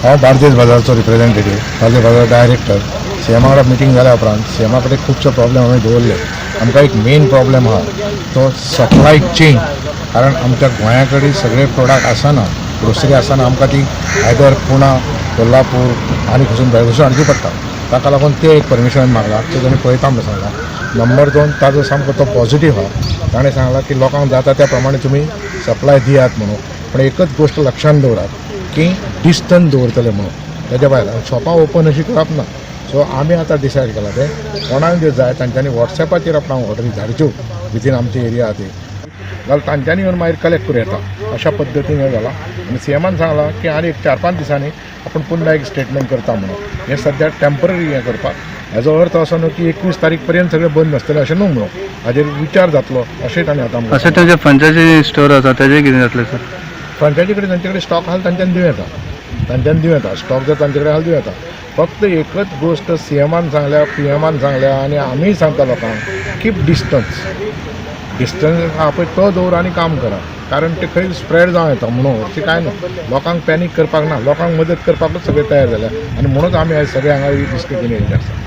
हांव बार्देस बाजारचो रिप्रेझेंटेटीव, बार्देस बाजार डायरेक्टर. सीएमा वांगडा मिटींग जाल्या उपरांत सीएमा कडेन खुबशे प्रॉब्लेम हांवें दवरले. आमकां एक मेन प्रॉब्लेम आहा तो सप्लाय चेन, कारण आमच्या गोंया कडेन सगळे प्रोडक्ट आसना, ग्रोसरी आसना. आमकां ती आयदर पुणा, कोल्हापूर आनी खंयसून बेळगांवसून हाडची पडटा. ताका लागून ते एक परमिशन मागला, ते ताणें पळयता म्हणून सांगला. नंबर दोन, ताजो सामको तो पॉझिटीव आहा. ताणें सांगला की लोकांक जाता त्या प्रमाणे तुमी सप्लाय दियात म्हणून, पण एकच गोश्ट लक्षांत दवरात की डिस्टन्स दवरतले म्हणून. तेज्या भायर शॉपां ओपन अशी करप ना. सो आमी आतां डिसायड केलां, तें कोणाक जे जाय तांच्यांनी वॉट्सॅपाचेर आपणाक ऑर्डरी धाडच्यो विथीन आमचे एरिया ती, जाल्यार तांच्यांनी येवन मागीर कलेक्ट करूं येता, अशा पद्दतीन हें जालां. आनी सीएमान सांगलां की आनी एक 4-5 दिसांनी आपूण पुन्हा एक स्टेटमेंट करता म्हणून. हें सद्या टेंपररी हें करपाक. हेजो अर्थ असो न्हू की 21 तारीख पर्यंत सगळें बंद आसतलें अशें न्हू म्हणून. हाजेर विचार जातलो अशें ताणें आतां आमकां. अशें तांचे फ्रंचायजी स्टोर आसा, तेजें कितें जातलें सर? फ्रंचायजी कडेन तांचे कडेन स्टॉक आहा, तांच्यान दिवं येता. तांच्यान दिवं येता, स्टॉक जर तांचे कडेन आहा दिवं येता. फक्त एकच गोश्ट सीएमान सांगल्या, पीएमान सांगल्या आनी आमीय सांगता लोकांक, कीप डिस्टन्स. डिस्टन्स आहा पळय तो दवर आनी काम करा, कारण ते खंय स्प्रेड जावं येता म्हणून. हरशीं कांय न्हू. लोकांक पॅनीक करपाक ना, लोकांक मदत करपाकूच सगळे तयार जाल्या आनी म्हणूच आमी आयज सगळे हांगा ही डिस्ट्रिक्ट येयल्ले आसा.